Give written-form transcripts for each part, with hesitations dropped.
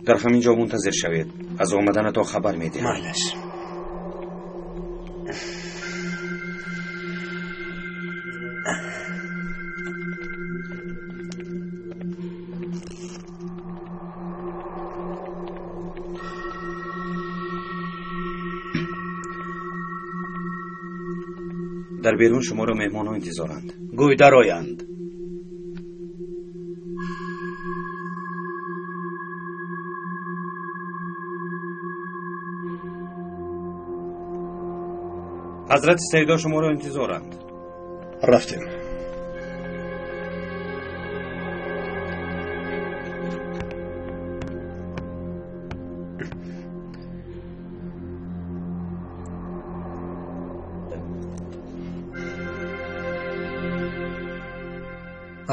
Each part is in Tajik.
Дар ҳамин ҷо мунтазир шавед. Аз омаданатон хабар медиҳам. Майлаш. Дар берун шуморо меҳмонҳо интизоранд. Гӯй дароянд. Ҳазрати Саидо шуморо интизоранд. Рафтем.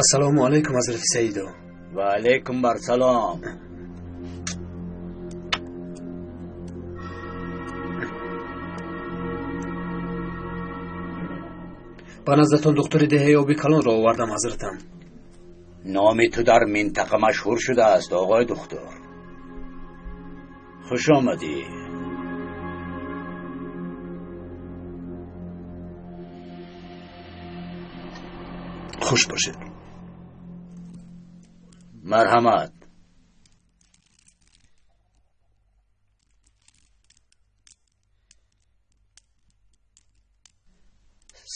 Ассалому алайкум, ҳазрати Саидо. Ва алайкум барсалом. Ба наздатон духтури деҳаи Оби Калонро овардам, ҳазратам. Номи ту дар минтақа машҳур шудааст, оғои духтур. Хуш омадӣ. Хуш бошед. Марҳамат.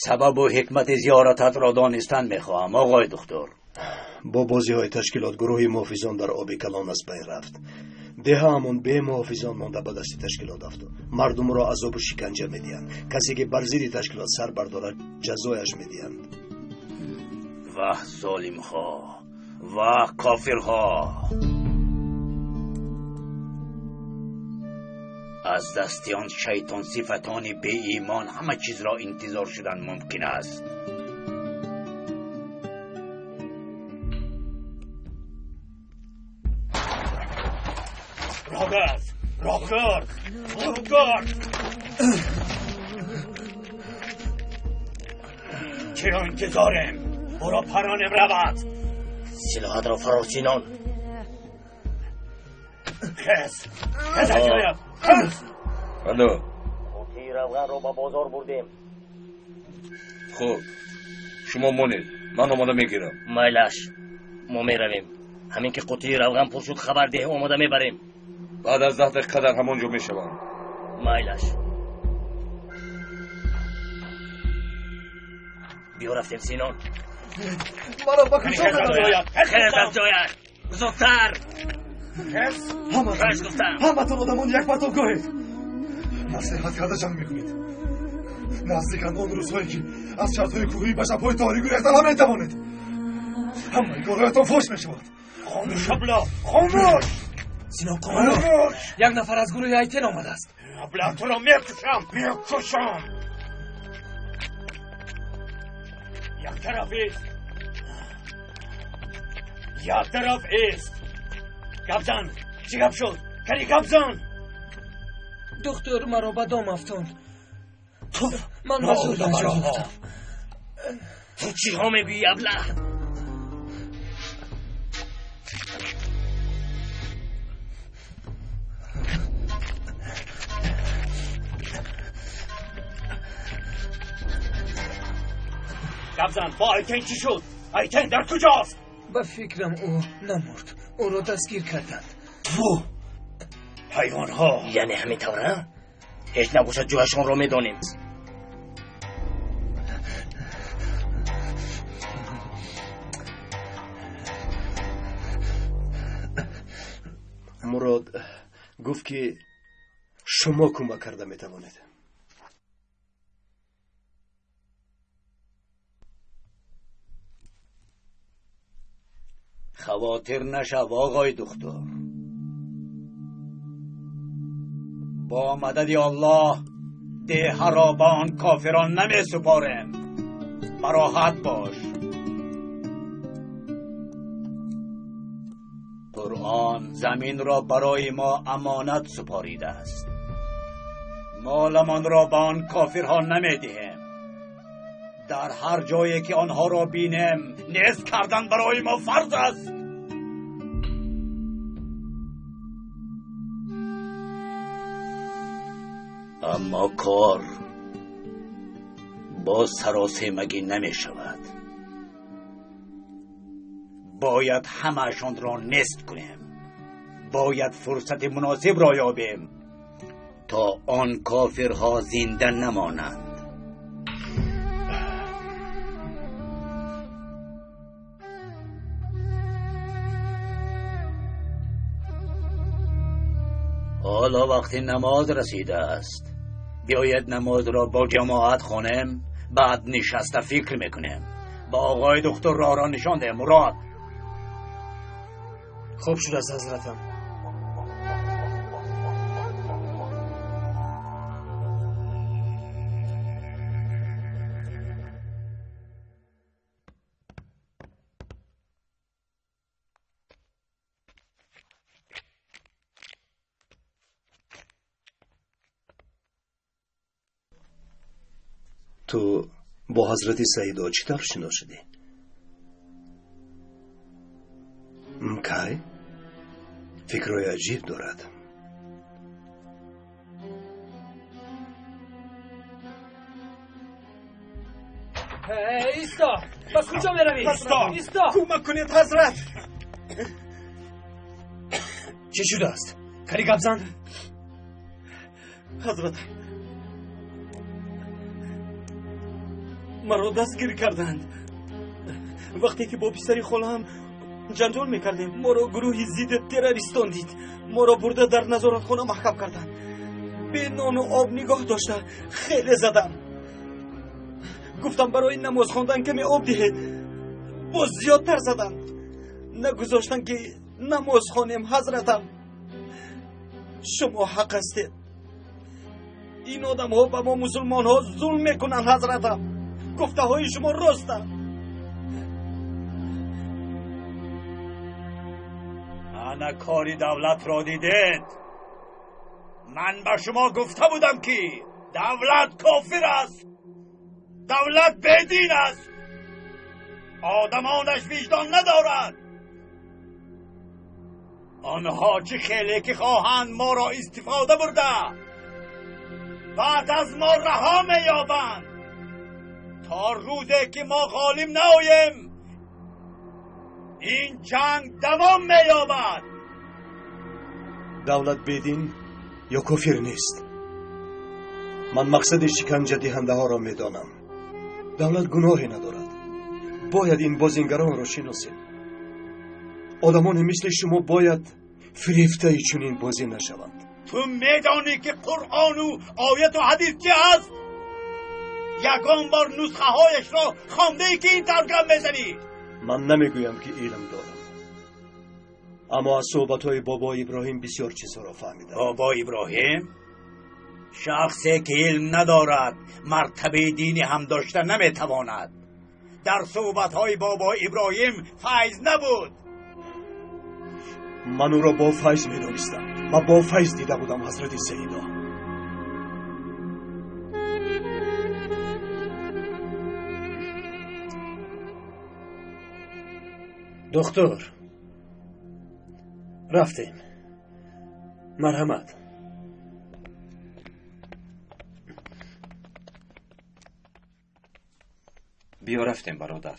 Сабабу ҳикмати зиёрататро донистан мехоҳам, оғои духтур. Бо бозиҳои ташкилот гурӯҳи муҳофизон дар Оби Калон аз байн рафт. Деҳаамон бемуҳофизон монда ба дасти ташкилот афтод. Мардумро азобу шиканҷа медиҳанд. Касе ки бар зидди ташкилот сар бардорад, ҷазояш медиҳанд. Ваҳ золимҳо, ваҳ кофирҳо! Аз дасти он шайтонсифатони беимон ҳама чизро интизор шудан мумкин аст. Рогард! Рогард! Рогард! Чиро интизорем? Ӯро паронем равад! Силоҳатро фаро, Синон. Хез! Хез аз ҷоят! Хез! Алло. Қутии равғанро ба бозор бурдем. Хуб, шумо монед, ман омода мегирам. Майлаш, мо меравем. Ҳамин ки қутии равған пур шуд, хабар деҳ, омода мебарем. Баъд аз 10 дақиқа дар ҳамон ҷо мешавам. Майлаш. Биё рафтем, Синон. Маро ба куҷо мебаред? Хез аз ҷоят! Зудтар! Хез гуфтам! Ҳаматон одамон як партовгоҳед! Насиҳат карда ҷанг мекунед. Наздиканд он рӯзҳое ки аз шартҳои кӯҳӣ ба шабҳои торик гурехта наметавонед. Ҳамаи корҳоятон фош мешавад. Хомӯш, абла! Хомӯш! Синон Комаров, як нафар аз гурӯҳи Айтен омадааст. Абла, туро мекушам! Мекушам! Як тараф ист! Як тараф ист! Гап зан! Чӣ гап шуд? Кани гап зан! Духтур маро ба дом афтонд. Ман ба зур наҷот ёфтам. Ту чиҳо мегӯӣ, абла? Гап зан, бо Айтен чӣ шуд? Айтен дар куҷост? Ба фикрам ӯ намурд. Ӯро дастгир карданд. Тфу! Ҳайвонҳо! Яъне ҳамин тавр, а? Ҳеҷ набошад ҷояшонро медонем. Мурод гуфт ки шумо кӯмак карда метавонед. Хавотир нашав, оғои духтур. Бо мадади Аллоҳ деҳаро ба он кофирон намесупорем. Бароҳат бош. Қуръон заминро барои мо амонат супоридааст. Моламонро ба он кофирҳо намедиҳем. Дар ҳар ҷое ки онҳоро бинем, нест кардан барои мо фарз аст. Аммо кор бо саросемагӣ намешавад. Бояд ҳамаашонро нест кунем. Бояд фурсати муносибро ёбем то он кофирҳо зинда намонанд. Ҳоло вақти намоз расидааст. Биёед намозро бо ҷамоат хонем, баъд нишаста фикр мекунем. Ба оғои духтур роҳро нишон деҳ, Мурод. Хуб шудааст, ҳазратам. Ту бо ҳазрати Саидо чӣ тавр шинос шудӣ? Кай? Фикрҳои аҷиб дорад. Исто! Ба куҷо меравӣ? Исто! Кӯмак кунед, ҳазрат! Чӣ шудааст? Кари гап зан? Ҳазрат, маро дастгир карданд. Вақте ки бо писари холаам ҷанҷол мекардем, моро гурӯҳи зидди террористон дид. Моро бурда дар назоратхона маҳкам карданд. Бе нону об нигоҳ дошта хеле задам. Гуфтам барои намоз хондан каме об диҳед. Боз зиёдтар заданд. Нагузоштанд ки намоз хонем, ҳазратам. Шумо ҳақ ҳастед. Ин одамҳо ба мо мусулмонҳо зулм мекунанд, ҳазратам. Гуфтаҳои шумо ростанд. Ана кори давлатро дидед. Ман ба шумо гуфта будам ки давлат кофир аст, давлат бедин аст, одамонаш виҷдон надорад. Онҳо чӣ хеле ки хоҳанд моро истифода бурда, баъд аз мо раҳо меёбанд. То рӯзе ки мо ғолиб наоем, ин ҷанг давом меёбад. Давлат бедин ё кофир нест. Ман мақсади шиканҷадиҳандаҳоро медонам. Давлат гуноҳе надорад. Бояд ин бозингаронро шиносем. Одамоне мисли шумо бояд фирефтаи чунин бозӣ нашаванд. Ту медонӣ ки Қуръону ояту ҳадис чӣ аст? Ягон бор нусхаҳояшро хондае ки ин тавр гап мезанӣ? Ман намегӯям ки илм дорам, аммо аз суҳбатҳои бобо Иброҳим бисёр чизҳоро фаҳмидам. Бобо Иброҳим шахсе ки илм надорад, мартабаи динӣ ҳам дошта наметавонад. Дар суҳбатҳои бобо Иброҳим файз набуд. Ман ӯро бо файз медонистам ва бо файз дида будам, ҳазрати Саидо. Духтур, рафтем. Марҳамат. Биё рафтем, бародар.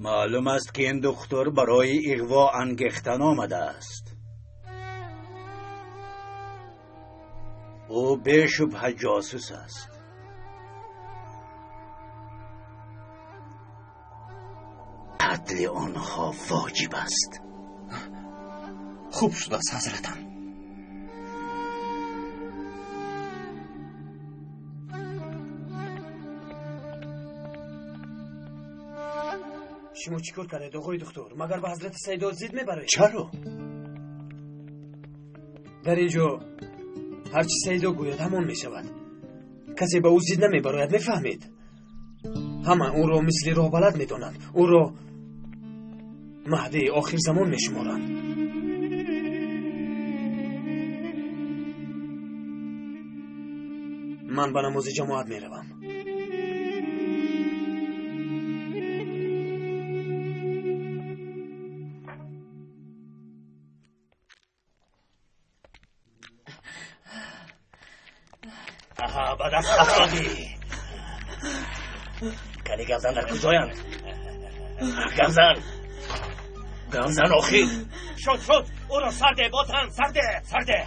Маълум аст ки ин духтур барои иғво ангехтан омадааст. Ӯ бешубҳа ҷосус аст. Қатли онҳо воҷиб аст. Хуб шудааст, ҳазратам. Шумо чӣ кор кардед, оғои духтур? Магар ба ҳазрати Саидо зид мебароед? Чаро? Дар ин ҷо ҳар чӣ Саидо гӯяд ҳамон мешавад. Касе ба ӯ зид намебарояд, мефаҳмед? Ҳама ӯро мисли роҳбалад медонанд. Ӯро маҳдии охирзамон мешуморанд. Ман ба намози ҷамоат меравам. Ба даст афтодӣ. Кани гавзан дар куҷоянд? Гавзан, гавзан охир. Шуд, шуд, ӯро сарде, ботан, сарде, сарде.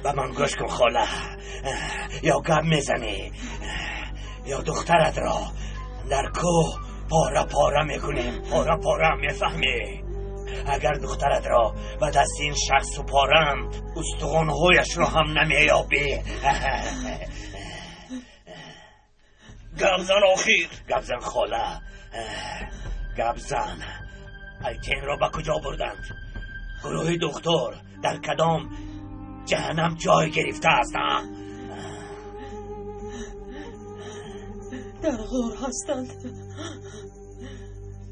Ба ман гӯш кун хола, ё гап мезанӣ, ё духтаратро дар кӯҳ пора пора мекунем. Пора пора, мефаҳмӣ? Агар духтаратро ба дасти ин шахс супорам, устухонҳояшро ҳам намеёбӣ. Гапзан охир, гапзан хола, гапзан. Айтенро ба куҷо бурданд? Гурӯҳи духтур дар кадом ҷаҳаннам ҷой гирифтааст? Дар ғор ҳастанд,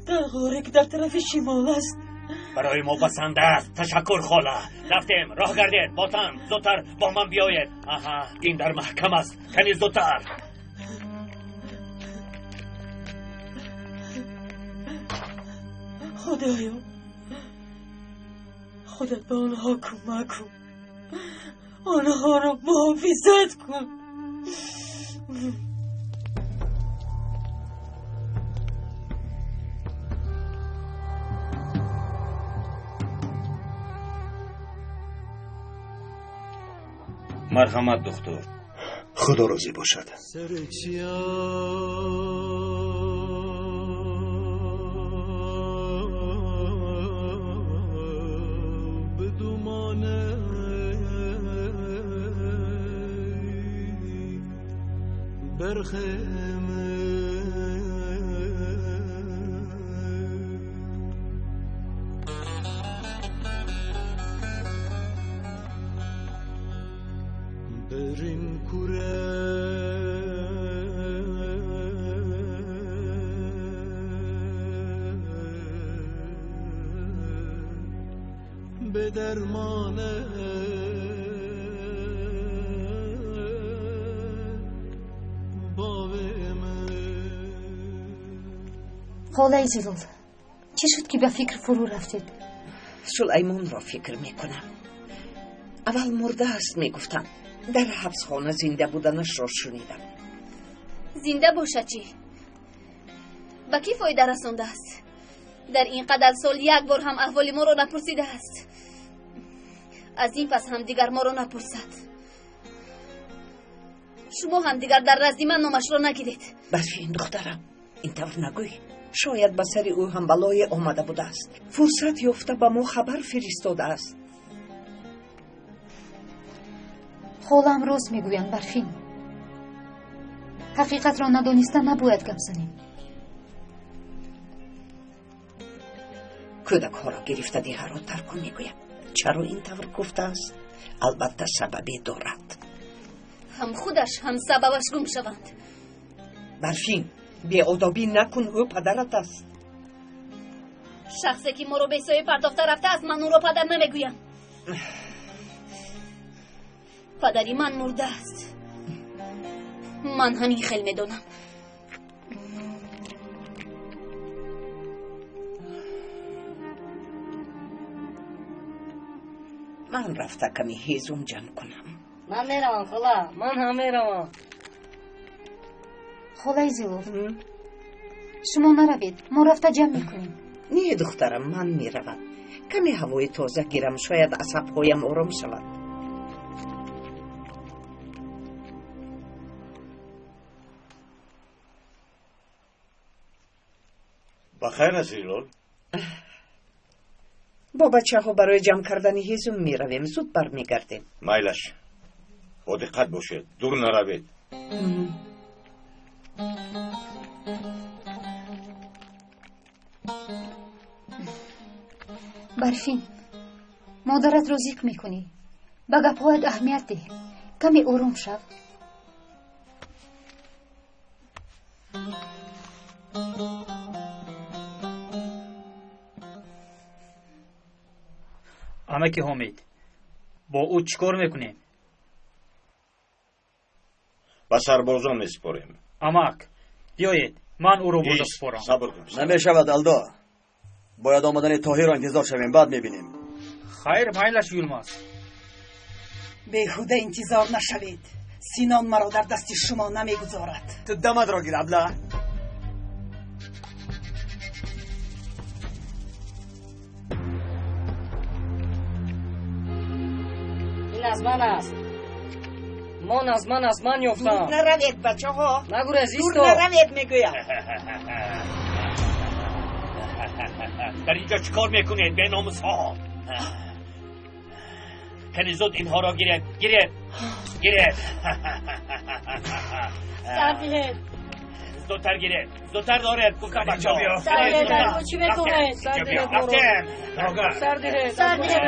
дар ғоре ки дар тарафи шимол аст. Барои мо басанда аст. Ташаккур хола. Рафтем, роҳ гардед. Ботан, зудтар бо ман биёед. Аҳа, ин дар маҳкам аст. Кани зудтар. Худоё, худат ба онҳо кӯмак кун, онҳоро муҳофизат кун. Марҳамат духтур. Худо розӣ бошад. Холаи Зилол, чӣ шуд ки ба фикр фурӯ рафтед? Сулаймонро фикр мекунам. Аввал мурда аст мегуфтам, дар ҳабсхона зинда буданашро шунидам. Зинда бошад чӣ? Ба кӣ фоида расондааст? Дар ин қадар сол як бор ҳам аҳволи моро напурсидааст. Аз ин пас ҳам дигар моро напурсад. Шумо ҳам дигар дар назди ман номашро нагиред. Барфин духтарам, ин тавр нагӯй. Шояд ба сари ӯ ҳам балое омада будааст. Фурсат ёфта ба мо хабар фиристодааст. Холаам рост мегӯянд, Барфин. Ҳақиқатро надониста набояд гап занем. Кӯдакҳоро гирифта диҳаро тарк кун мегӯям. Чаро ин тавр гуфтааст? Албатта сабабе дорад. Ҳам худаш, ҳам сабабаш гум шаванд. Барфин, беодобӣ накун, ӯ падарат аст. Шахсе ки моро бесоя партофта рафтааст, ман ӯро падар намегӯям. Падари ман мурдааст. Ман ҳамин хел медонам. Ман рафта каме ҳезум ҷамъ кунам. Ман меравам хола, ман ҳам меравам. Холаи Зилол, шумо наравед, мо рафта ҷамъ мекунем. Не духтарам, ман меравам. Каме ҳавои тоза гирам, шояд асабҳоям ором шавад. Ба хайр аст, Зилол? Бо бачаҳо барои ҷамъ кардани ҳезум меравем, зуд бармегардем. Майлаш, бо диққат бошед, дур наравед. Барфин, модаратро зиқ мекунӣ. Ба гапҳоят аҳамият деҳ. Каме ором шав. Амаки Ҳомид, бо ӯ чӣ кор мекунем? Ба сарбозон месупорем. Амак, биёед, ман ӯро бурда супорам. Сабр кун. Намешавад, Алдо. Бояд омадани Тоҳирро интизор шавем, баъд мебинем. Хайр, майлаш, Юлмаз. Беҳуда интизор нашавед. Синон маро дар дасти шумо намегузорад. Ту даматро гир, абла. Ин аз ман аст. Мон аз ман аст, ман ёфтам. Дур наравед, бачаҳо. Нагурез, Дур исто. наравед, мегӯям. Дар инҷо чӣ кор мекунед, беномусҳо? Кани зуд инҳоро гиред, гиред, гиред. Сар диҳед. Зудтар гиред, зудтар доред, гуфтам бачаҳо. Сар диҳед, аз мо чӣ мехоҳед? Сар диҳед, рафтем. Сар диҳед. Сар диҳед.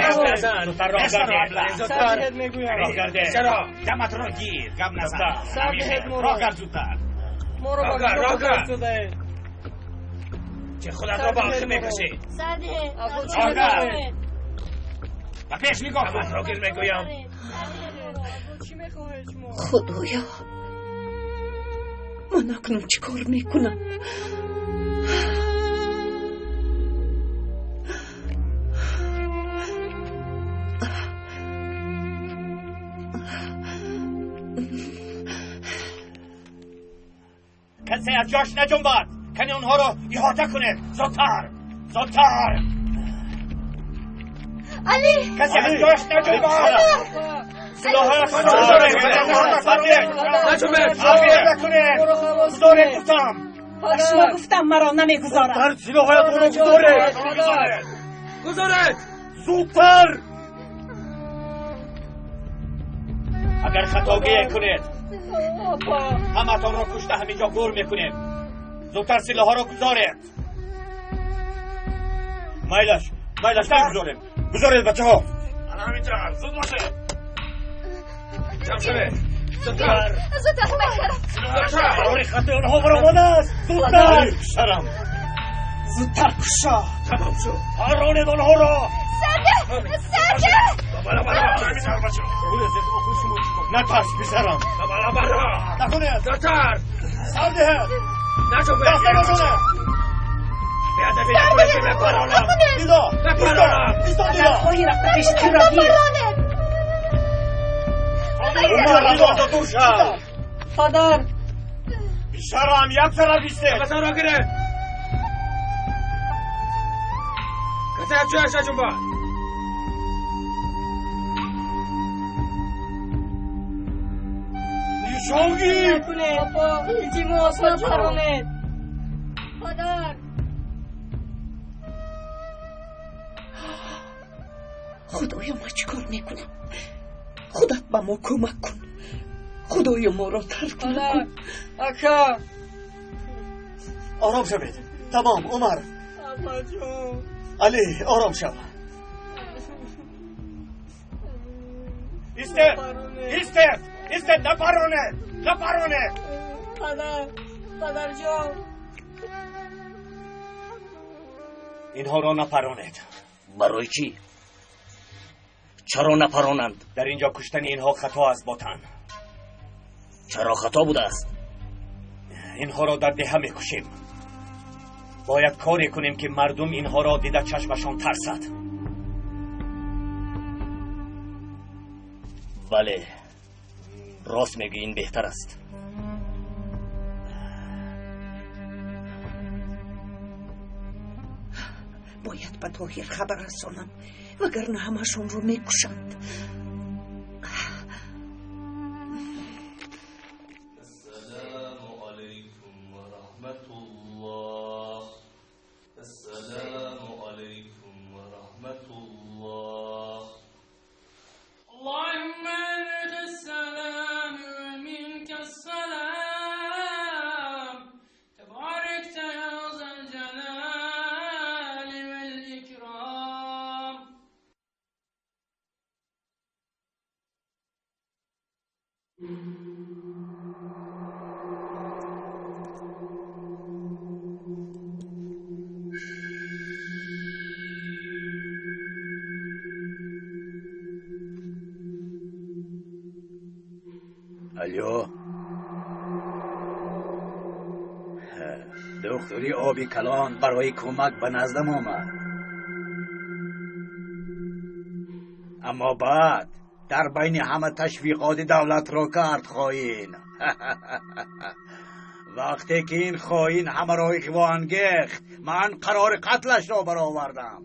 Зудтар роҳ гардед. Сар диҳед, мегӯям. Роҳ гардед. Чаро? Даматро гир, гап назан. Сар диҳед моро. Роҳ гард зудтар. Моро ба Роҳ гард, роҳ куҷо гард. афтодаед? Ки худатро ба охир мекашӣ. Сар диҳед. Аз мо чӣ Роҳ гард. мехоҳед? Ба пеш нигоҳ кун. Даматро гир мегӯям. Чӣ мехоҳед шумо? Худоё, ман акнун чӣ кор мекунам? Касе аз ҷош наҷунбад. Кани онҳоро иҳота кунед. Зудтар, зудтар. Али! Касе аз ҷош наҷунбад. Силоҳҳоятонро гузоред. Накунед. Гузоред, гуфтам. Ба шумо гуфтам, маро намегузорад. Зудтар силоҳҳоятонро гузоред. Гузоред! Зудтар! Агар хатогие кунед, ҳаматонро кушта ҳаминҷо гур мекунем. Зудтар силоҳҳоро гузоред. Майлаш, майлаш, нагузорем. Гузоред, бачаҳо. Ана ҳаминҷа, зуд бошед. Ҷамъ шавед. Зудтар. Зудтар, майсара. Барори хати онҳо баромада аст. Зудтар. Писарам. Зудтар кушо. Тамом шуд. Парронед онҳоро. Сарде! Сарде! Натарс, писарам. Накунед. Зудтар. Сар диҳед. Наҷунбед. Даст набозонед. Беадаби накунед, ки мепаронам. Дидо! Мепаронам. Исто, Агар Дидо! хоҳӣ рафта пеши тирро гир. Умар, аз онҷо дур шав. Падар. Писарам, як тараф истед. Даматонро гиред! Касе аз ҷояш наҷунбад! Нишон гир. Накунед. Апа, илтимос, напаронед. Падар! Худоё, ман чӣ кор мекунам? Худат ба мо кӯмак кун. Худоё, моро тарк Падар. накун. Ака. Ором шавед. Тамом, Умар. Апаҷон. Али, ором шав. Истед! Истед! Истед, напаронед! Напаронед! Падар. Падарҷон. Инҳоро напаронед. Барои чӣ? Чаро напаронанд? Дар инҷо куштани инҳо хато аст, ботан. Чаро хато будааст? Инҳоро дар деҳа мекушем. Бояд коре кунем, ки мардум инҳоро дида чашмашон тарсад. Бале, рост мегӯӣ, ин беҳтар аст. Бояд ба Тоҳир хабар расонам, вагарна ҳамашонро мекушанд. السلام عليكم ورحمة الله. السلام عليكم ورحمة الله. اللهم أنت السلام ومنك السلام، تباركت يا ذا الجلال والإكرام. Алло. Духтури оби калон барои кӯмак ба наздам омад. Аммо баъд Дар байни ҳама ташвиқоти давлатро кард хоин. Вақте ки ин хоин ҳамаро иғво ангехт, ман қарори қатлашро баровардам.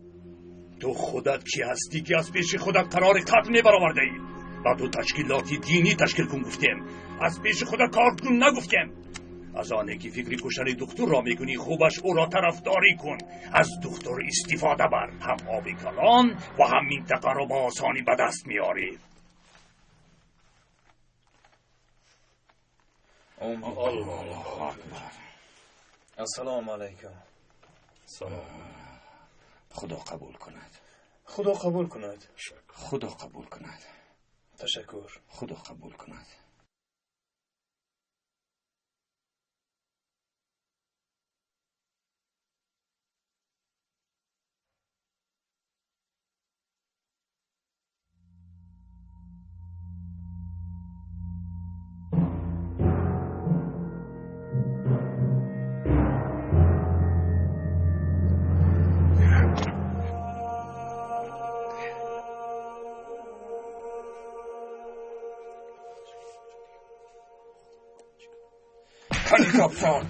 Ту худат кӣ ҳастӣ, ки аз пеши худат қарори қатл мебаровардаӣ? Ба ту ташкилоти динӣ ташкил кун гуфтем, аз пеши худат кор кун нагуфтем. Аз оне ки фикри куштани духтурро мекунӣ, хубаш ӯро тарафдорӣ кун. Аз духтур истифода бар, ҳам оби калон ва ҳам минтақаро ба осонӣ ба даст меорӣ. Аллоҳу акбар. Ассалому алайкум. Салом. Худо қабул кунад. Худо қабул кунад. Худо қабул кунад. Ташаккур. Худо қабул кунад. Капитан,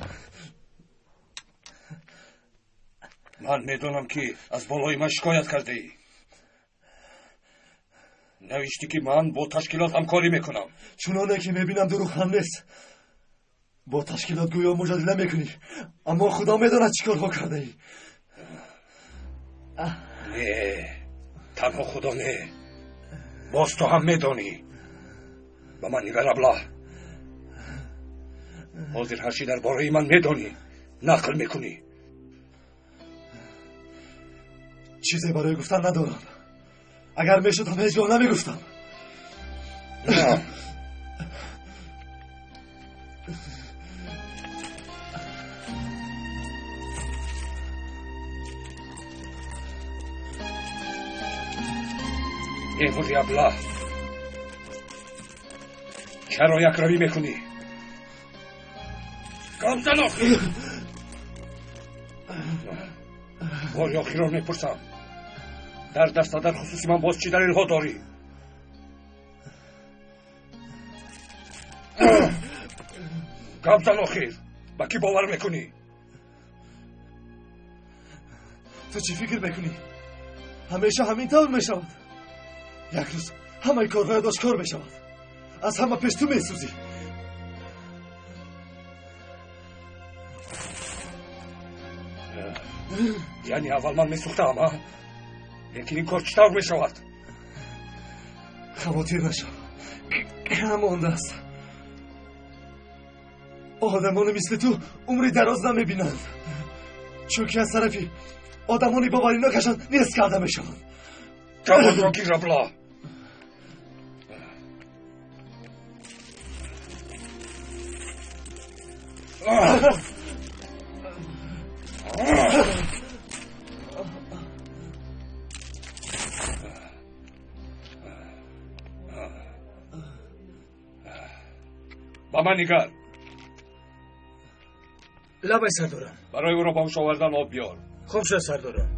ман медонам, ки аз болои ман шикоят кардаӣ. Навиштӣ, ки ман бо ташкилот ҳамкорӣ мекунам. Чуноне ки мебинам, дурӯғ ҳам нест. Бо ташкилот гӯё муҷодила мекунӣ, аммо Худо медонад чӣ корҳо кардаӣ. Не, танҳо Худо не, боз ту ҳам медонӣ. Ба ман нигар, аблаҳ. Ҳозир ҳар чӣ дар бораи ман медонӣ, нақл мекунӣ. Чизе барои гуфтан надорам. Агар мешуд ҳам ҳеҷ гоҳ намегуфтам. Меҳмуди аблаҳ, чаро якравӣ мекунӣ? Гап зан охир. Бори охирро мепурсам, дар даста дар хусуси ман боз чӣ далелҳо дорӣ? Гап зан охир, ба кӣ бовар мекунӣ? Ту чӣ фикр мекунӣ? Ҳамеша ҳамин тавр мешавад. Як рӯз ҳамаи корҳоят ошкор мешавад. Аз ҳама пеш ту месӯзӣ. Яъне аввал ман месӯхтаам, а? Лекин ин кор чӣ тавр мешавад? Хавотир нашав, кам мондааст. Одамони мисли ту умри дароз намебинанд, чунки аз тарафи одамони боваринокашон нест карда мешаванд. Ҷавобро гир, аблаҳ. Ба ман нигар. Лабай, сардорам. Барои ӯро ба ҳуш овардан об биёр. Хуб шуд, сардорам.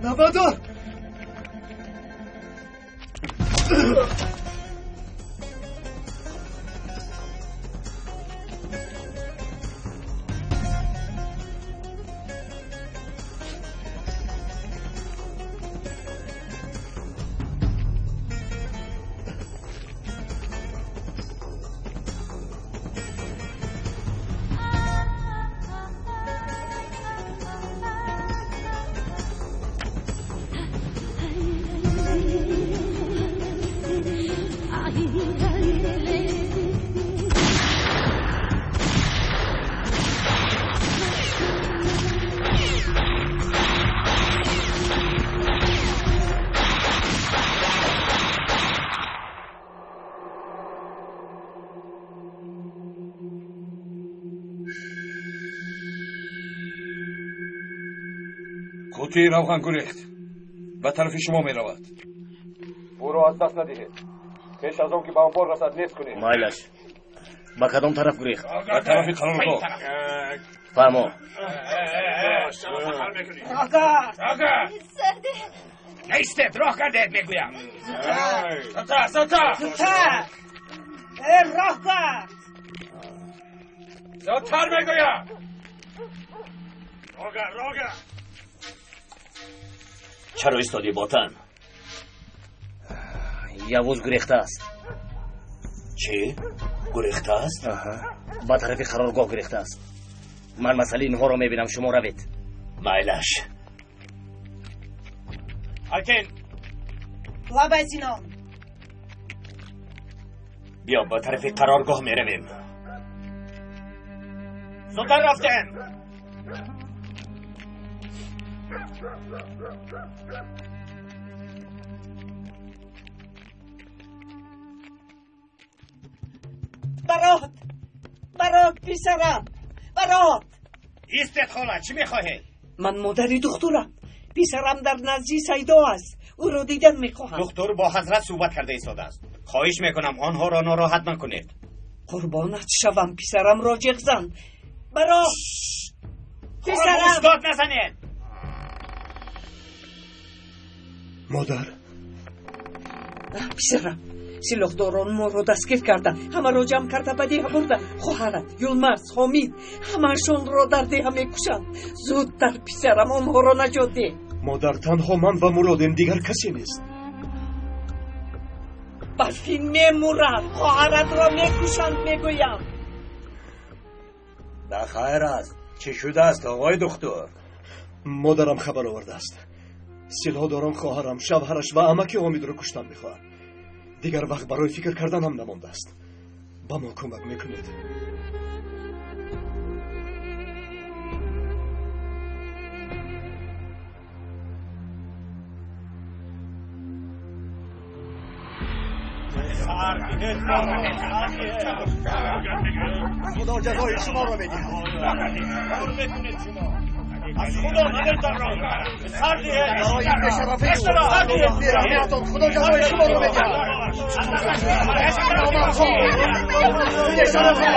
Набадор! қуттии равған гурехт, ба тарафи шумо меравад. Ӯро аз даст надиҳед. Пеш аз он ки ба анбор расад, нест кунед. Майлаш, ба кадом тараф гурехт? Ба тарафи қароргоҳ. Фаҳмо. Наистед, роҳ кардед, мегӯям. Зудтар, зудтар! Зудтар! Роҳ кард! Зудтар мегӯям! Рога, рога! Чаро истодӣ, ботан? Явуз гурехтааст. Чӣ? Гурехтааст? Ба тарафи қароргоҳ гурехтааст. Ман масъалаи инҳоро мебинам, шумо равед. Майлаш. Айтин! Лабай, Синон. Биё, ба тарафи қароргоҳ меравем. Зудтар рафтем! Барот! Барот, писарам! Барот! Истед, хола, чӣ мехоҳед? Ман модари духтурам. Писарам дар назди Сайдо аст. Ӯро дидан мехоҳам. Духтур бо ҳазрат суҳбат карда истодааст. Хоҳиш мекунам, онҳоро нороҳат накунед. Қурбонат шавам, писарамро ҷеғ зан. Барот! Писарам! Устод назанед! Модар! Писарам, силоҳдорон моро дастгир карда, ҳамаро ҷамъ карда ба деҳа бурда. Хоҳарат, Юлмарз, Ҳомид, ҳамаашонро дар деҳа мекушанд. Зудтар, писарам, онҳоро наҷот деҳ. Модар, танҳо ман ва Муродем, дигар касе нест. Барфин мемурад, хоҳаратро мекушанд, мегӯям. Ба хайр аст. Чӣ шудааст, оғои духтур? Модарам хабар овардааст. Силоҳдорон хоҳарам, шавҳараш ва амаки Ҳомидро куштан мехоҳанд. Дигар вақт барои фикр кардан ҳам намондааст. Ба мо кӯмак мекунед? Худо ҷазои шуморо медиҳад. Кор мекунед шумо. Аз Худо намедонам. Сар диҳед. Барои ин бешарафӣ бераҳмиятон Худо ҷазои шуморо медиҳад. Номардҳо, бешарафҳо.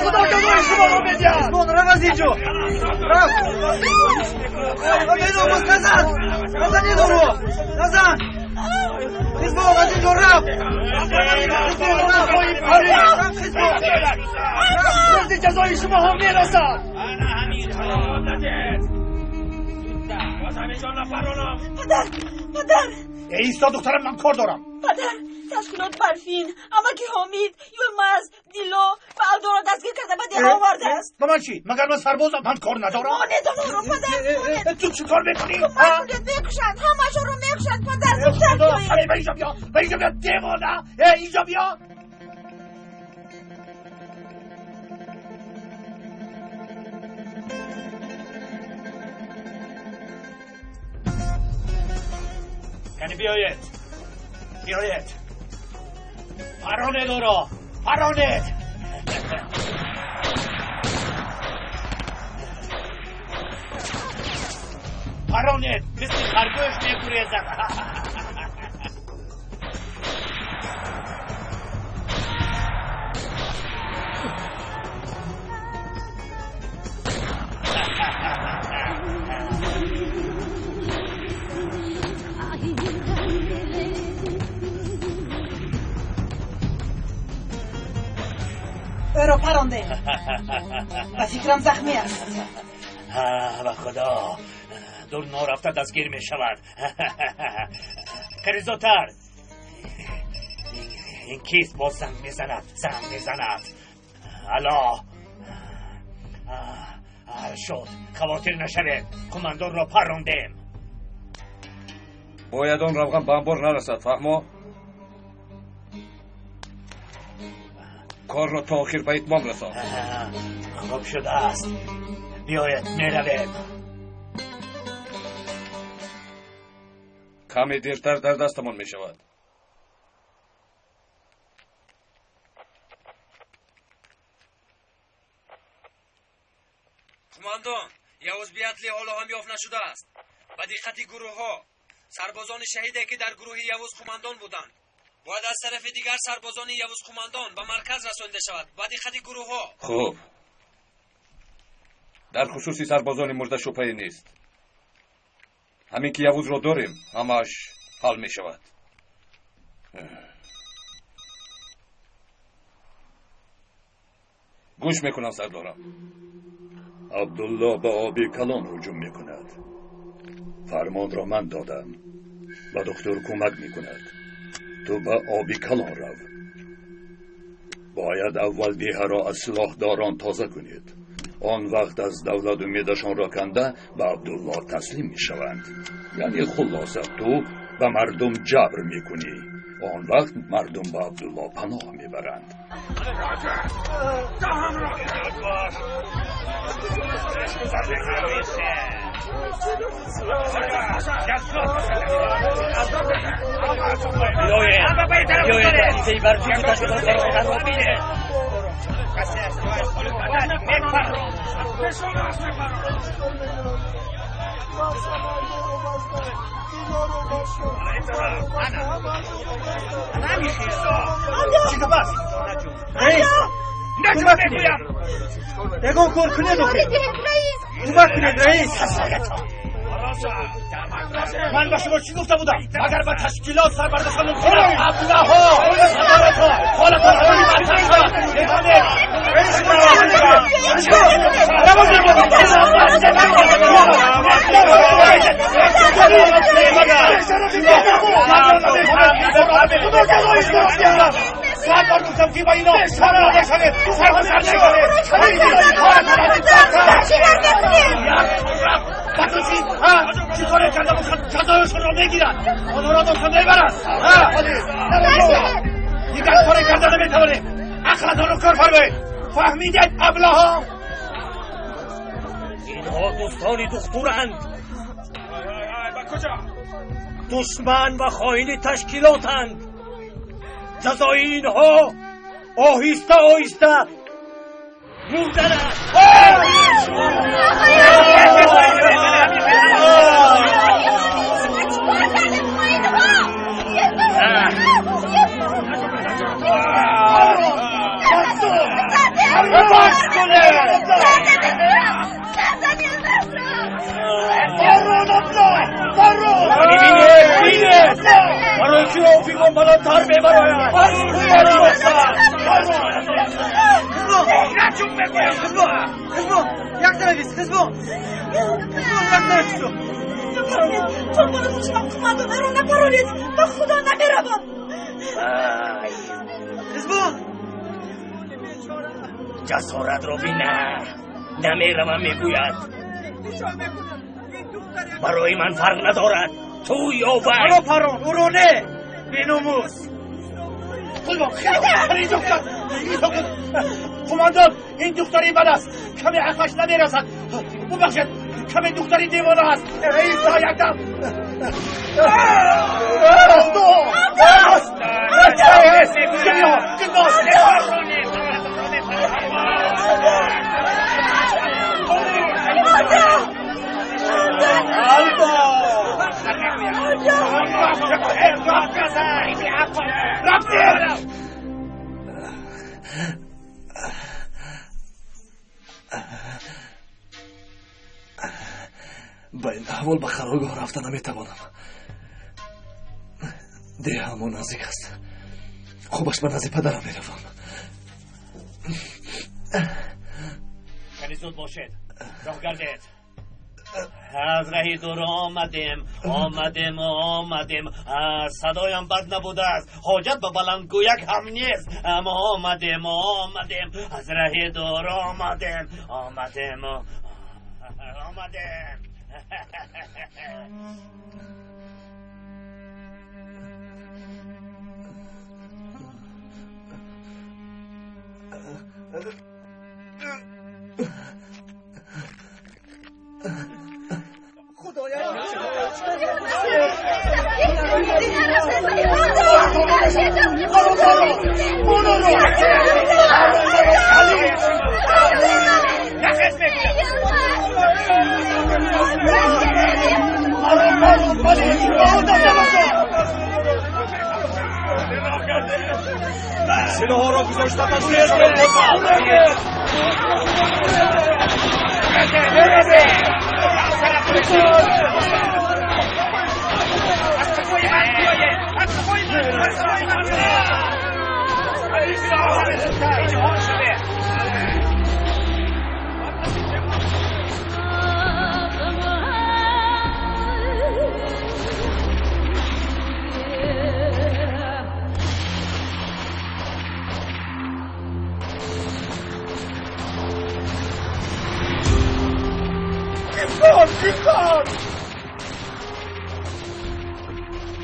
Худо ҷазои шуморо медиҳад. Рав аз инҷо, рав! Назан! Назан инро! Назан! Хизбон, аз инҷо рав! Хизбон, рав! Хизбон! Рӯзи ҷазои шумо ҳам мерасад. Падар, падар! Исто, духтарам, ман кор дорам. Падар, ташкилот Барфин, амаки Ҳомид, Юлмаз, Дило ва Алдоро дастгир карда ба деҳа овардааст. Ба ман чӣ? Магар ман сарбозам? Ман кор надорам. Монед онҳоро, падар, монед. Ту чӣ кор мекунӣ? Кӯмак кунед, мекушанд, ҳамаашонро мекушанд, падар, зудтар биёед. Ба инҷо биё, ба инҷо биё, девона! Инҷо биё! Яъне биёед, биёед, паронед ӯро, паронед. Паронед, мисли харгӯш мегурезад. Ӯро парондем. Ба фикрам, захмӣ аст. Ба худо дур норафта дастгир мешавад. Кани зудтар. Ин кист боз занг мезанад? Занг мезанад. Алло, ҳал шуд, хавотир нашавед, қумандонро паррондем. Бояд он равған ба анбор нарасад, фаҳмо? Корро то охир ба итмом расон. Хуб шудааст, биёед, меравем. Каме дертар дар дастамон мешавад. Қумандон, Явуз Биятли ҳоло ҳам ёфт нашудааст. Ба диққати гурӯҳҳо, сарбозони шаҳиде ки дар гурӯҳи Явуз қумандон буданд, бояд аз тарафи дигар сарбозони Явуз қумандон ба марказ расонида шавад. Ба диққати гурӯҳҳо. Хуб, дар хусуси сарбозони мурда шубҳае нест. Ҳамин ки Явузро дорем, ҳамааш ҳал мешавад. Гӯш мекунам, сардорам. Абдулло ба оби калон ҳуҷум мекунад. Фармонро ман додам. Ба духтур кӯмак мекунад. Ту ба оби калон рав. Бояд аввал деҳаро аз силоҳдорон тоза кунед. Он вақт аз давлат умедашонро канда ба Абдулло таслим мешаванд. Яъне хулоса, ту ба мардум ҷабр мекунӣ. Он вақт мардум ба Абдулло паноҳ мебаранд. Биёед, вазифаи барҷии ташкилотро бинед. Раис, кӯмак кунед, ягон кор кунед, охир кӯмак кунед, раис. Ман ба шумо чӣ гуфта будам? Агар ба ташкилот сар бардоштан мумкин аст, аблаҳо, сардоратон, ҳолатон ҳоли бадтар шавад. Мефаҳмед? Сад бор гуфтам ки ба ино сар надошавед, сар ба сар нашавед. Ба ту чӣ? Чӣ коре карда бошад, ҷазояшонро мегирад, онҳоро дошта мебарад. Дигар коре карда наметавонем. Ақлатонро кор фармоед. Фаҳмидед, аблаҳо? Инҳо дӯстони духтуранд, душман ва хоини ташкилотанд. Ҷазои инҳо оҳиста оҳиста мурдан аст. Барои ки офиқон баландтар мебарояд. Хизбон, як тарафист, хизбон, хизбон, як тарафист. Напаронед, қурбони хушмам, қумандонаро напаронед, ба худо намеравам. Хизбон, ҷасоратро бина, намеравам мегӯяд. Барои ман фарқ надорад, ту ё вай. Маро парон, ӯро не, беномус. Қумандон, ин духтари бад аст, каме ақлаш намерасад. Бубахшед, каме духтари девона аст. Раис, якдам. Ба ин аҳвол ба қароргоҳ рафта наметавонам. Деҳамо наздик аст. Хубаш ба назди падарам меравам. Кани зуд бошед, роҳ гардед. Аз раҳи дур омадем, омадем, омадем. Садоям бад набудааст, ҳоҷат ба баландгӯяк ҳам нест. Мо омадем, омадем, аз раҳи дур омадем, омадем, омадем. Силоҳҳоро гузошта таслим.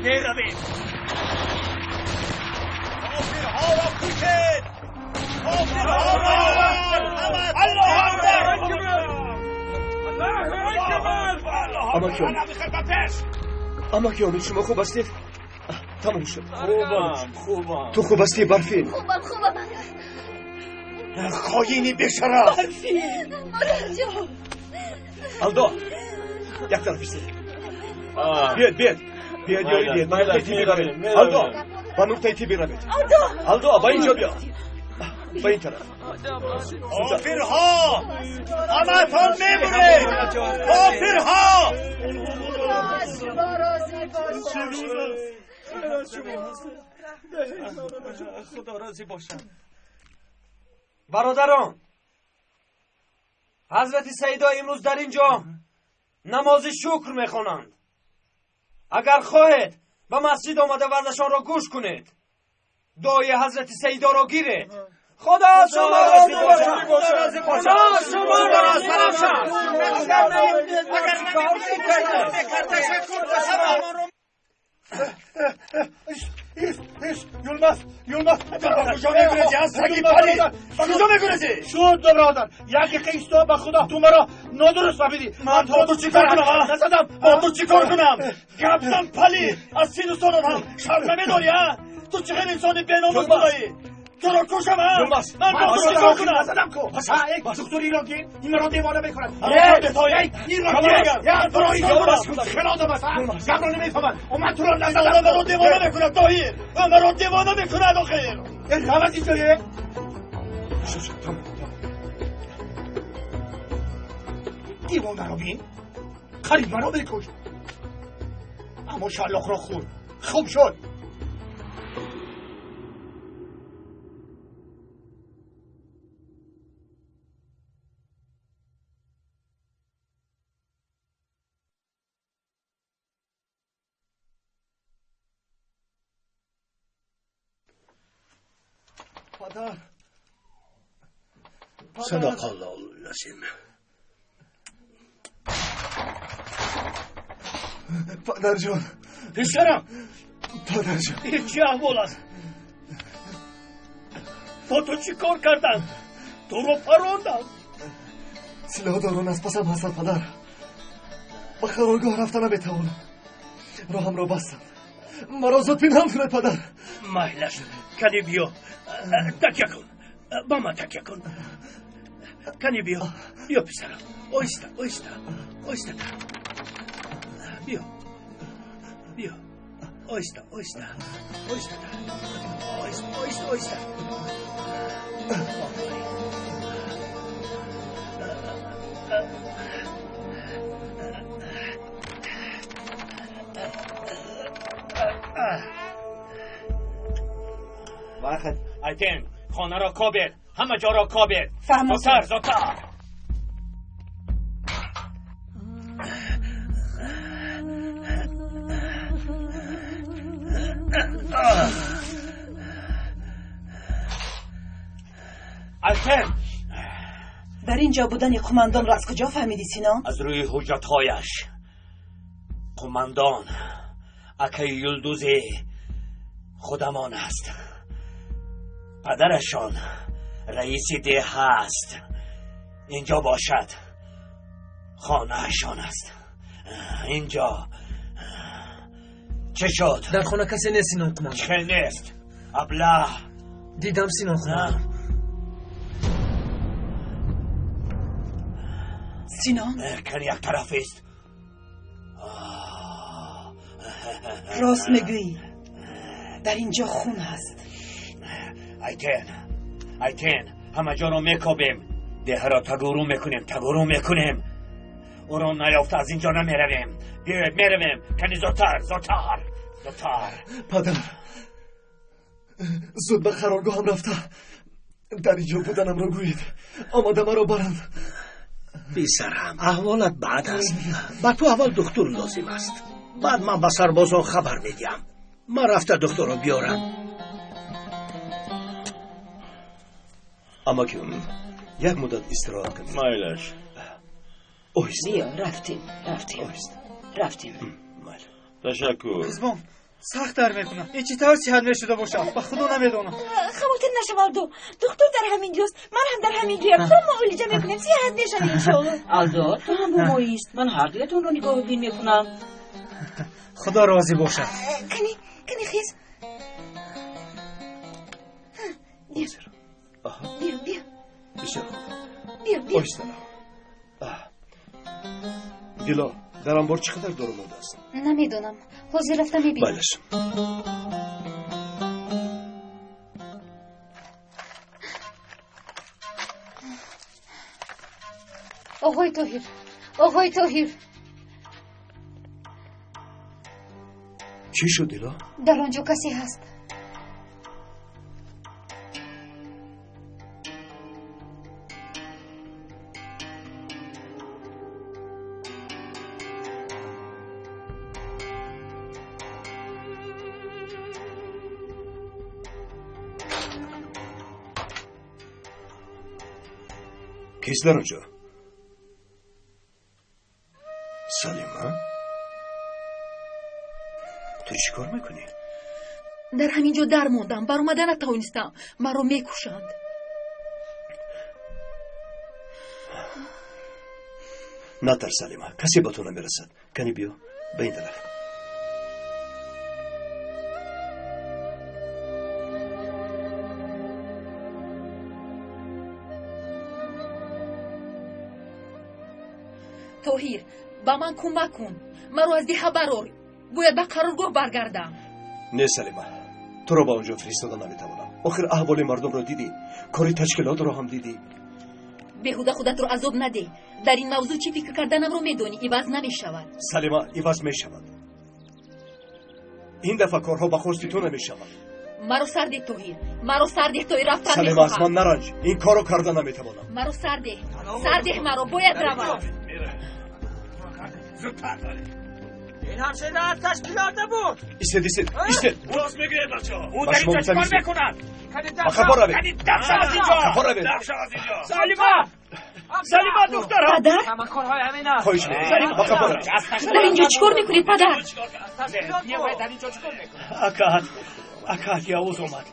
میرویم. کافرها را کشید، کافرها را. الله اکبر، الله اکبر. Амаки Омид, шумо хуб ҳастед? Тамом шуд. Хубам, хубам. Ту хуб ҳастӣ, Барфин? Хубам, хубам. Хоини бешараф. Барфин, модарҷон. Алдо, як тараф истед. Биёед, биёед. Биёед, ёри диҳед. Ба нуқтаи тиббӣ равед. Алдо, ба нуқтаи тиббӣ равед. Алдо, ба ин ҷо биё. Ба ин тараф. Кофирҳо! Ҳаматон мемуред! Кофирҳо! Худо розӣ бошад. Бародарон, ҳазрати Саидо имрӯз дар ин ҷо намози шукр мехонанд. Агар хоҳед ба масҷид омада ваъзашонро гӯш кунед. Дуои ҳазрати Саидоро гиред. Худо аз шумо розӣ бошад. Худо аз шумо розӣ бошад. Агар Юлмаз, Юлмаз, ба куҷо мегурезӣ? Аз саги палид ба куҷо мегурезӣ? Шуд, бародар, як дақиқа исто, ба худо ту маро нодуруст фаҳмидӣ. Ман бо ту чӣ кор кунам? Назадам. Бо ту чӣ кор кунам? Гапзан, палид, аз сину солат ҳам шарм намедорӣ, а? Ту чӣ хел инсони беномус будаӣ? Туро кушам, а? Ман бо ту чӣ кор кунам? Назадам ку. Доктор Ироки ин маро девона мекунад. Хел одам аст, гапро намефаҳмад. Ман туро назадам. Маро девона мекунад, доир. Маро девона мекунад, охир. Равад инҷое. Девонаро бин, қариб маро мекушт, аммо шаллоқро хӯрд, хуб шуд. Падар. Садақаллоҳул азим. Падарҷон. Писарам. Падарҷон. Ин чӣ аҳвол аст? Бо ту чӣ кор карданд? Туро паронданд. Силоҳдорон аз пасам ҳастанд, падар. Ба қароргоҳ рафта наметавонам. Роҳамро бастанд. Маро зуд пинҳон кунед, падар. Майлаш, кани биё. Такя кун. Ба ман такя кун. Кани биё. Биё, писарам. Оҳиста, оҳиста. Оҳиста. Биё. Биё. Оҳиста, оҳиста. Оҳиста. Оҳиста, оҳиста, оҳиста. Вақт айтен, хонаро кобед, ҳама ҷоро кобед. Фаҳмо. Зудтар, зудтар. Айтен! Дар ин ҷо будани қумандонро аз куҷо фаҳмидӣ, Синон? Аз рӯи ҳуҷҷатҳояш. Қумандон акаи Юлдузи худамон аст. Падарашон раиси деҳа аст. Инҷо бошад, хонаашон аст. Инҷо чӣ шуд? Дар хона касе нест, Синон қумандон. Чӣ хел нест? Аблаҳ! Дидам, Синон қумандон. Синон? Кан як тараф аст. Рост мегӯӣ. Дар ин ҷо хун ҳаст. Айтен, Айтен, ҳама ҷоро мекобем. Деҳаро тагуру мекунем, тагуру мекунем. Ӯро наёфта аз ин ҷо намеравем. Биёед, меравем. Кани зудтар, зудтар, зудтар. Падар, зуд ба қароргоҳам рафта дар ин ҷо буданамро гӯед. Омода маро баранд. Писарам, аҳволат бад аст. Ба ту аввал духтур лозим аст. Баъд ман ба сарбозон хабар медиҳам. Ман рафта духтурро биёрам. Амаким, як муддат истироҳат кунед. Майлаш. Оҳиста. Биё, рафтем, рафтем. Оҳиста. Рафтем. Майли. Ташаккур. Қизбон, сахт дар мекунам. Ин чӣ тавр сиҳат мешуда бошад? Ба худо намедонам. Хавотир нашав, Алдо. Духтур дар ҳамин ҷост. Ман ҳам дар ҳамин ҷоям. Туро муолиҷа мекунем, сиҳат мешавӣ иншоалло. Алдо, ту ҳам бо моист. Ман ҳар дуятонро нигоҳубин мекунам. Худо розӣ бошад. Кани, кани хез. Биё. Биё, биё. Бисёр хуб. Биё, биё. Оҳиста. Дило, дар анбор чӣ қадар дору мондааст? Намедонам. Ҳозир рафта мебинам. Балеш. Оғои Тоҳир, оғои Тоҳир. Чӣ шуд, Дило? Дар он ҷо касе ҳаст. Кист дар он ҷо? Салима? Ту чӣ кор мекунӣ? Дар ҳамин ҷо дар мондам, баромада натавонистам. Маро мекушанд. Натарс, Салима, касе ба ту намерасад. Кани биё, ба ин тараф. Тоҳир, ба ман кӯмак кун. Маро аз деҳа барор. Бояд ба қароргоҳ баргардам. Не, Салима, туро ба он ҷо фиристода наметавонам. Охир аҳволи мардумро дидӣ, кори ташкилотро ҳам дидӣ. Беҳуда худатро азоб надеҳ. Дар ин мавзӯъ чӣ фикр карданамро медонӣ, иваз намешавад. Салима, иваз мешавад. Ин дафъа корҳо ба хости ту намешавад. Маро сар деҳ, Тоҳир. Маро сар деҳ, Тоҳир, рафтан Салима, аз мехоҳам. ман наранҷ. Ин корро карда наметавонам. Маро сар деҳ. Сар деҳ маро, бояд равам. Зудтар. Ин ҳамшира аз ташкилот набуд. Истед, истед, истед. Рост мегӯед, бачаҳо. Ӯ Ба дар шумо инҷо чӣ кор гуфтам истед. мекунад? Ба қафо равед. Кани даф шав аз инҷо. Қафо равед. Даф шав аз инҷо. Салима! Салима, духтарам! Падар? Ҳама корҳои ҳамин аст. Хоҳиш мекунам. Ба қафо равед. Дар инҷо чӣ кор мекунед, падар? Дар инҷо чӣ кор мекунед? Акаат, акаат Явуз омад.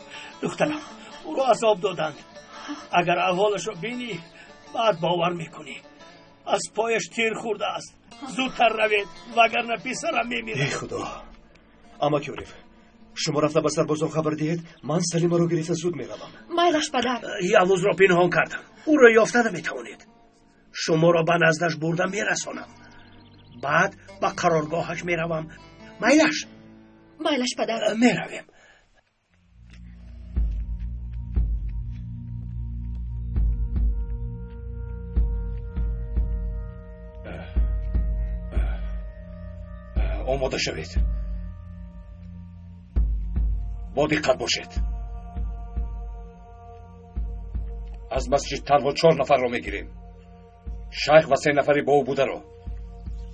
Духтарам, ӯро азоб доданд. Агар аҳволашро бинӣ, баъд бовар мекунӣ. Аз пояш тир хӯрдааст. Зудтар равед, вагарна писарам мемирад. Эй худо! Амаки Ориф, шумо рафта ба сарбозон хабар диҳед, ман Салимаро гирифта зуд меравам. Майлаш, падар. Явузро пинҳон кардам. Ӯро ёфта наметавонед. Шуморо ба наздаш бурда мерасонам. Баъд ба қароргоҳаш меравам. Майлаш? Майлаш, падар. Меравем. Омода шавед. Бо диққат бошед. Аз масҷид танҳо 4 нафарро мегирем. Шайх ва 3 нафари бо ӯ бударо.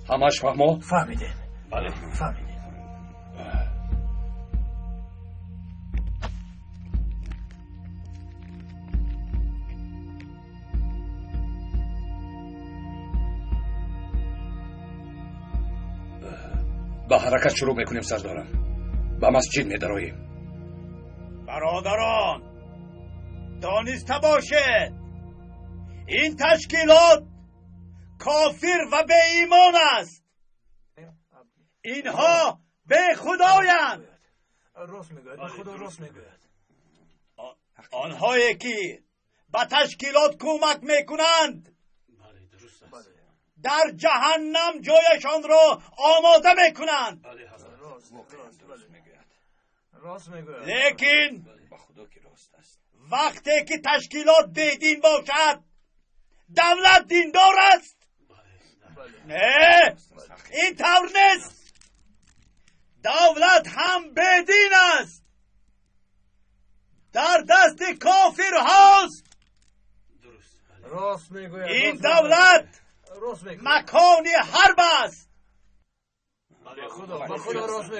Ҳамааш фаҳмо? Фаҳмидем. Бале, фаҳмидем. Ба ҳаракат шурӯъ мекунем сардорам. Ба масҷид медароем. Бародарон, дониста бошед, ин ташкилот кофир ва беимон аст. Инҳо бехудоянд. Рост мегӯяд, худо рост мегӯяд. Онҳое ки ба ташкилот кӯмак мекунанд дар ҷаҳаннам ҷояшонро омода мекунанд. Лекин вақте ки ташкилот бедин бошад, давлат диндор аст. Не, ин тавр нест. Давлат ҳам бедин аст, дар дасти кофирҳост. Ин давлат макони ҳарб аст.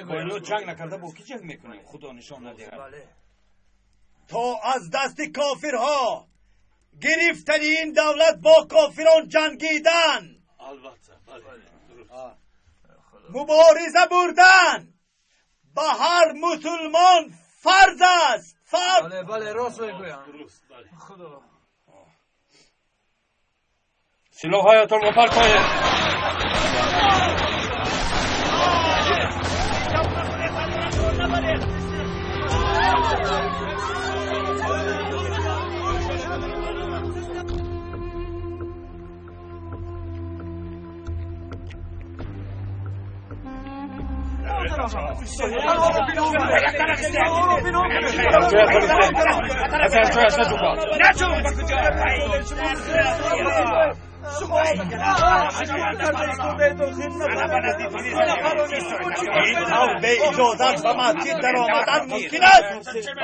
Бо инҳо ҷанг накарда бо кӣ ҷанг мекунем? Худо нишон надиҳад. То аз дасти кофирҳо гирифтани ин давлат бо кофирон ҷангидан, мубориза бурдан ба ҳар мусулмон фарз аст. Фарз. Силоҳҳоятонро партоед. Ин тавр беиҷозат ба масҷид даромадан мумкин аст?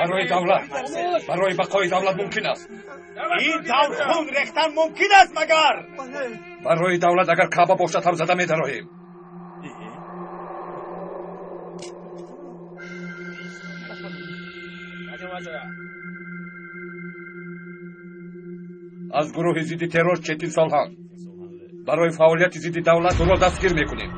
Барои давлат, барои бақои давлат мумкин аст. Ин тавр хун рехтан мумкин аст магар? Барои давлат агар Каъба бошад ҳам зада медароем. Аз гурӯҳи зидди террор Четин Солҳан барои фаъолияти зидди давлат ӯро дастгир мекунем.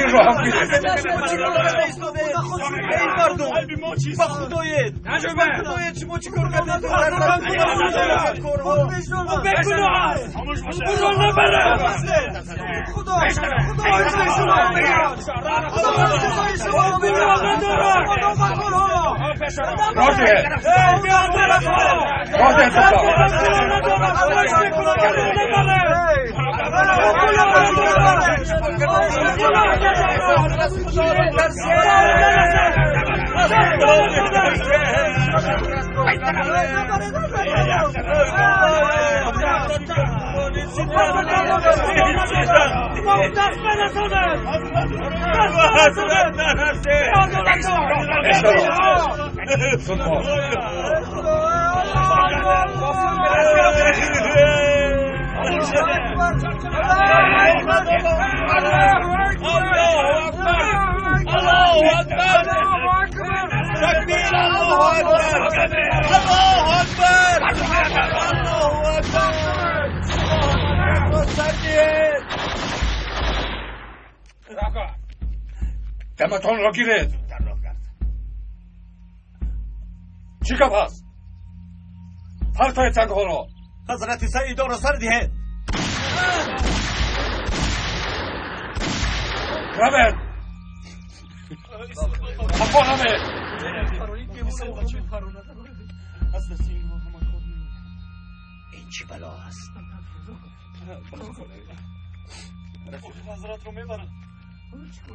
Инро ҳам гиред. Ба худоед, шумо чӣ кор кардед? Бегуноҳ аст, ӯро набаред. Худо Даматонро гиред. Чӣ гап ҳаст? Партоед сангҳоро. Ҳазрати Саидоро сар диҳед. Равед. Қафо равед. Ин чӣ бало аст? Ҳазратро мебарам.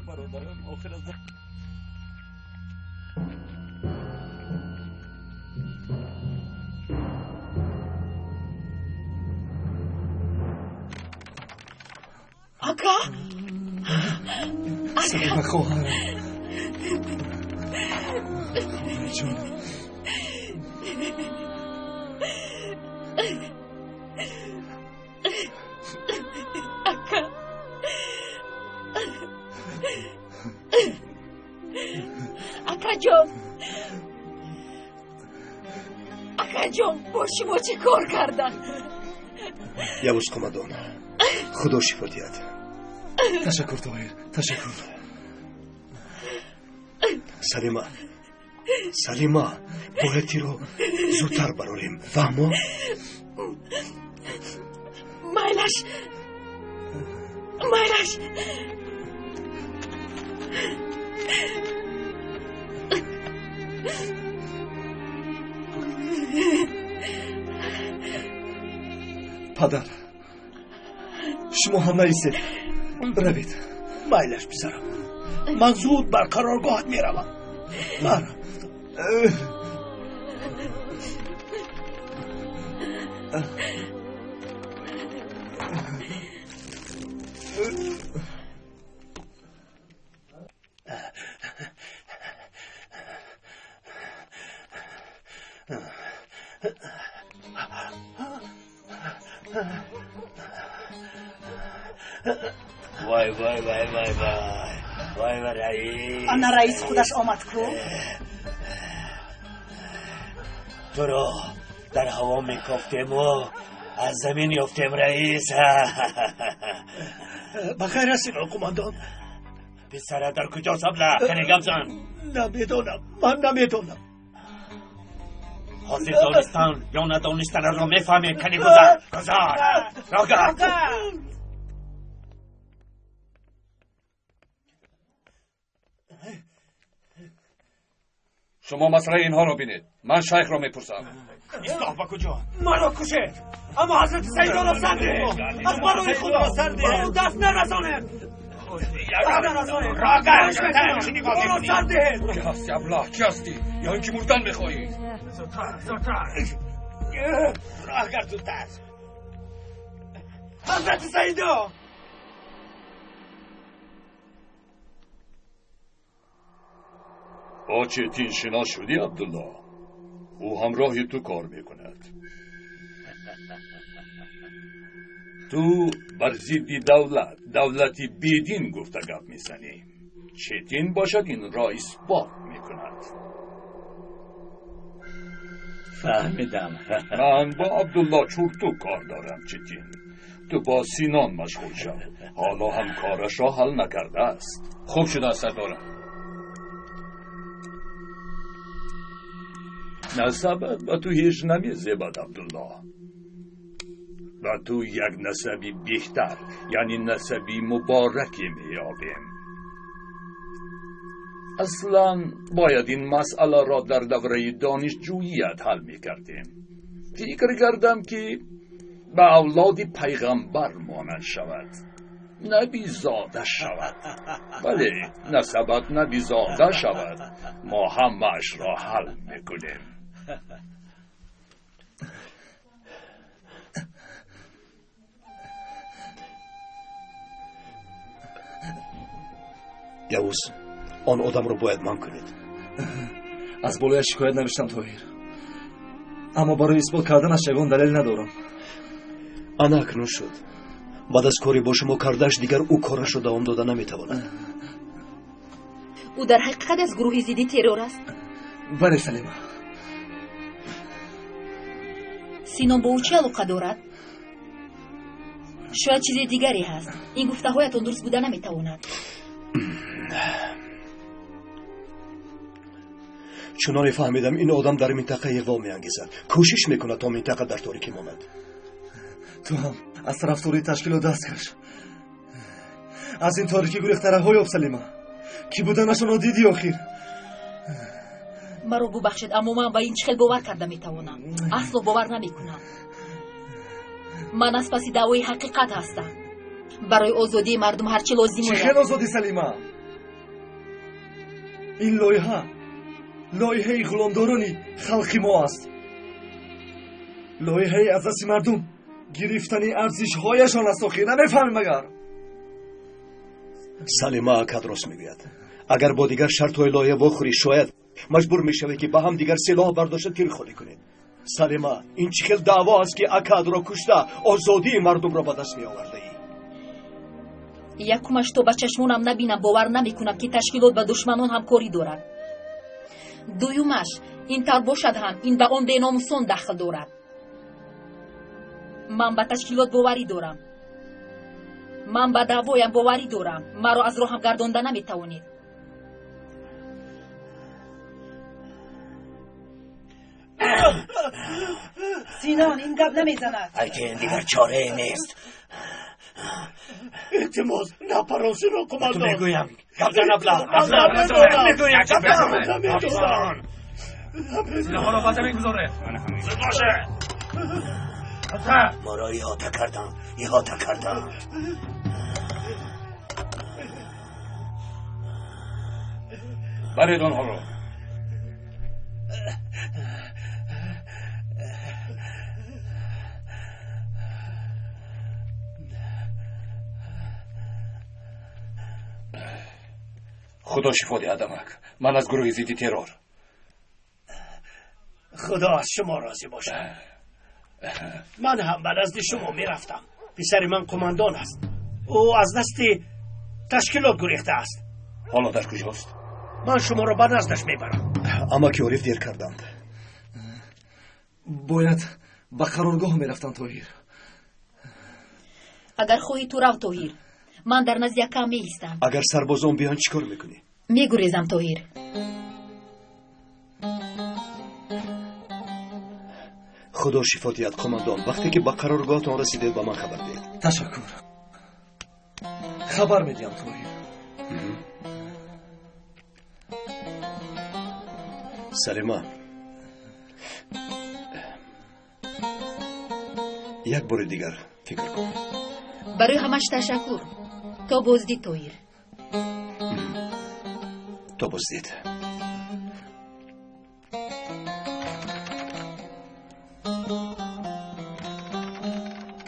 Бародарам охир аз Ака? Салима хоҳарам. Хоҳарҷонам. Ака. Акаҷон, акаҷон, бо шумо чӣ кор карданд? Явуз қумадон, Худо шифо диҳад. Ташаккур, Тоҳир, ташаккур. Салима, Салима, бояд тиро зудтар барорем, фаҳмо? Майлаш, майлаш. Падар, шумо ҳам наистед, равед. Майлаш, писарам, ман зуд бар қароргоҳат меравам. Мара. Вай, вай, вай, вай, вай, вай, вай, раис. Ана раис худаш омад ку. Туро дар ҳаво мекофтему аз замин ёфтем, раис. Ба хайр ҳастед, қумандон? Писара дар куҷост, абла? Кане гап зан. Намедонам, ман намедонам. Ҳозир донистан ё надонистанаро мефаҳмем. Кане гузар, гузар, рогард. Шумо масъалаи инҳоро бинед, ман шайхро мепурсам. Ислоҳ ба куҷо? Маро кушед, аммо ҳазрати Саидоро сар диҳед. Аз барои Худо ба ӯ даст нарасонед. Маро сар диҳед. Ки ҳасти, аблаҳ? Ки ҳастӣ? Ё ин ки мурдан мехоҳӣ? Зудтар, зудтар, роҳгард, зудтар. Ҳазрати Саидо! Бо Четин шинос шудӣ, Абдулло? Ӯ ҳамроҳи ту кор мекунад. Ту бар зидди давлат, давлати бедин гуфта гап мезанӣ. Четин бошад инро исбот мекунад. Фаҳмидам. Ман бо Абдулло Чурту кор дорам, Четин. Ту бо Синон машғул шав. Ҳоло ҳам корашро ҳал накардааст. Хуб шудааст, сардорам. Насабат ба ту ҳеҷ намезебад, Абдулло. Ба ту як насаби беҳтар, яъне насаби мубораке меёбем. Аслан бояд ин масъаларо дар давраи донишҷӯият ҳал мекардем. Фикр кардам, ки ба авлоди пайғамбар монанд шавад, набизода шавад. Вале насабат набизода шавад, мо ҳамаашро ҳал мекунем. Явуз, он одамро бояд манъ кунед. Аз болояш шикоят навиштам, Тоҳир, аммо барои исбот карданаш ягон далел надорам. Ана акнун шуд. Баъд аз кори бо шумо кардааш дигар ӯ корашро давом дода наметавонад. Ӯ дар ҳақиқат аз гурӯҳи зидди террор аст? Бале, Салима. Синон бо ӯ чӣ алоқа дорад? Шояд чизи дигаре ҳаст. Ин гуфтаҳоятон дуруст буда наметавонад. Чуноне фаҳмидам, ин одам дар минтақа иғво меангезад, кӯшиш мекунад, то минтақа дар торикӣ монад. Ту ҳам аз тарафдории ташкилот даст каш. Аз ин торикӣ гурехта раҳо ёб, Салима. Кӣ буданашонро дидӣ охир. Маро бубахшед, аммо ман ба ин чӣ хел бовар карда метавонам? Асло бовар намекунам. Ман аз паси даъвои ҳақиқат ҳастам. Барои озодии мардум ҳарчи лозим Чӣ ояд. хел озодӣ, Салима? Ин лоиҳа лоиҳаи ғуломдорони халқи мо аст, лоиҳаи аз дасти мардум гирифтани арзишҳояшон аст. Охир намефаҳмӣ магар? Салима акад рост мегӯяд. Агар бо дигар шартҳои лоиҳа вохӯрӣ, шояд маҷбур мешавӣ, ки ба ҳам дигар силоҳ бардошта тир холӣ кунед. Салима, ин чӣ хел даъво аст, ки акадро кушта озодии мардумро ба даст меовардаӣ? Якумаш, то ба чашмонам набинам, бовар намекунам, ки ташкилот ба душманон ҳамкорӣ дорад. Дуюмаш, ин тавр бошад ҳам, ин ба он беномусон дахл дорад. Ман ба ташкилот боварӣ дорам. Ман ба даъвоям боварӣ дорам. Маро аз роҳам гардонда наметавонед. Синон, ин гап намезанад. Айтин, дигар чорае нест. Илтимос, напарон, Синон қумандон. Ту мегӯям, гап зан, абла. Мегӯям, гап зан. Силоҳҳоро ба замин гузоред. Зуд бошед. Моро иҳота карданд, иҳота карданд. Баред онҳоро. Худо шифо диҳад, амак. Ман аз гурӯҳи зидди террор. Худо аз шумо розӣ бошад. Ман ҳам ба назди шумо мерафтам. Писари ман қумандон аст. Ӯ аз дасти ташкилот гурехта аст. Ҳоло дар куҷост? Ман шуморо ба наздаш мебарам. Амаки Ориф дер карданд. Бояд ба қароргоҳ мерафтам, Тоҳир. Агар хоҳӣ ту рав, Тоҳир. Ман дар назди акам меистам. Агар сарбозон биёнд, чӣ кор мекунӣ? Мегурезам, Тоҳир. Худо шифо диҳад, қумандон. Вақте ки ба қароргоҳтон расидед, ба ман хабар диҳед. Ташаккур. Хабар медиҳам, Тоҳир. Салима, як бори дигар фикр кун. Барои ҳамаш ташаккур. То боздид, Тоҳир. То боздид.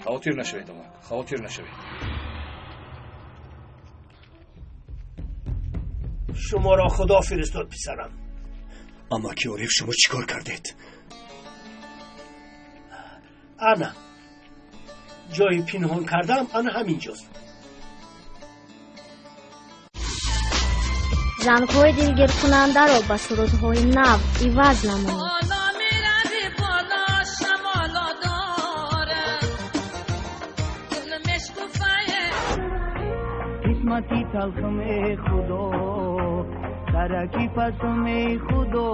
Хавотир нашавед, амак, хавотир нашавед. Шуморо Худо фиристод, писарам. Амаки Ориф, шумо чӣ кор кардед? Ана ҷои пинҳон кардам, ана ҳамин ҷост. Зангҳои дилгиркунандаро ба сурудҳои нав иваз намоед. Қисмати талхме худо, тараки пасме худо,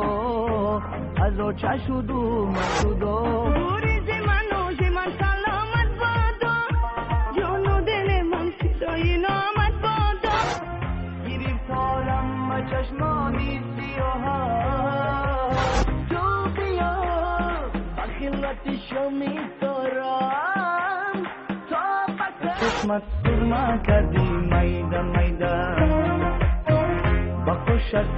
аз оча шуду машудо. Гуризи ману зи ман саломат бодо, ҷону дили ман фидои номат бодо. Гирифторам ба чашмони сиёҳа, ту биё ба хилвати шоми торам, то ба қисмат сурма кардӣ майда майда, ба хушат.